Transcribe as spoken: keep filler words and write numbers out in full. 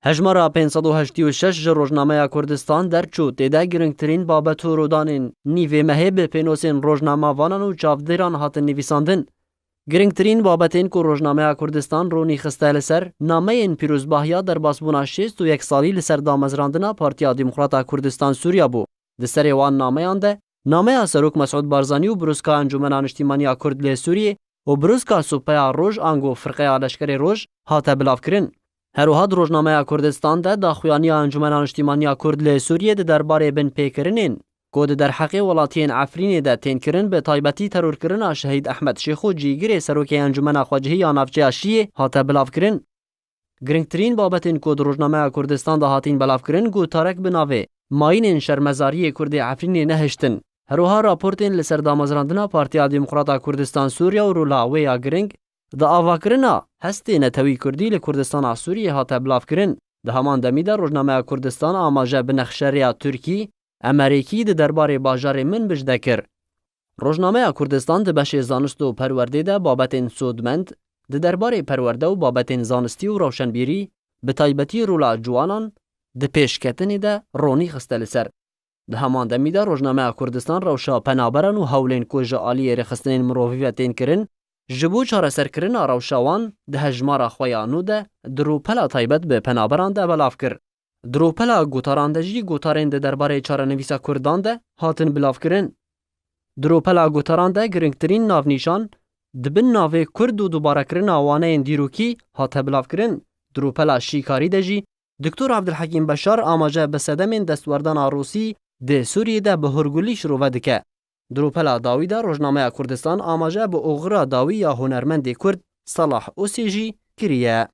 Hejmara pênc sed û heştê û şeş ji Rojnameya Kurdistan derçû, tê de giringtirîn babet û rodanên nîvê mehê bi pênosên rojnamavanan û çavdêran hatin nivîsandin. Giringtirîn babetên ku Rojnameya Kurdistan ronî xiste li ser, nameyên pîrozbahiya derbasbûna şêst û yek salî li ser damezrandina Partiya Demokrata Kurdistan Sûriya bû. Di serê wan nameyan de, nameya Serok Mesûd Barzanî û Birûska Encûmena Niştîmaniya Kurd lê Sûriyê û Birûska Supeya Roj ango Firqeya Leşkerê Roj hate bilavkirin. Her wiha di Rojnameya Kurdistan de daxuyaniya Encûmena Niştîmaniya Kurd lê Sûriyê di derbarê binpêkirinên ku di derheqê welatiyên Efrînê de tên kirin, bi taybetî terorkirina Şehîd Ehmed Şêxo cîgirê Serokê Encûmena Xwecihî ya Navçeya Şiyê hate bilavkirin. Giringtirîn babetên ku di Rojnameya Kurdistan de hatîn belavkirin, gotarek bi navê Mayînên Şermezariyê Kurdê Efrînê nehiştin. Her wiha raportên li ser damezrandina Partiya Demokrata Kurdistan Sûriye û rola wê ya giring di avakirina hestê netewî Kurdî li Kurdistana Sûriyê hate bilavkirin. Di heman demî de Rojnameya Kurdistan amaje bi nexşerêya Tirkî, Emerêkî di derbarê bajarê Minbij de kir. Rojnameya Kurdistan di beşê zanist û perwerdê de babetên sodmend di derbarê perwerde û babetên zanistî û rewşenbîrî, bi taybetî rola ciwanan di pêşketinê de ronî xiste li ser. Di heman demî de Rojnameya Kurdistan rewşa penaberan û hewlên ku ji aliyê rêxistinên mirovî ve tên kirin, ji bo çareserkirina rewşa wan di hejmara xwe ya nû de di rûpela taybet bi penaberan de belav kir. Di rûpela gotaran de jî gotarên di derbarê çarenivîsa Kurdan de hatin bilavkirin. Di rûpela gotaran de giringtirîn navnîşan di bin navê Kurd û dubarekirina waneyên dîrokî hate bilavkirin. Di rûpela şîkarî de jî Doktor Abdulhekîm Beşar amaje bi sedemên destwerdana Rûsî di Sûriyê de bi hurgulî şirove dike. Di rûpela dawî de Rojnameya Kurdistan amaje bi oxira dawî ya hunermendê Kurd Salah Osê jî kiriye.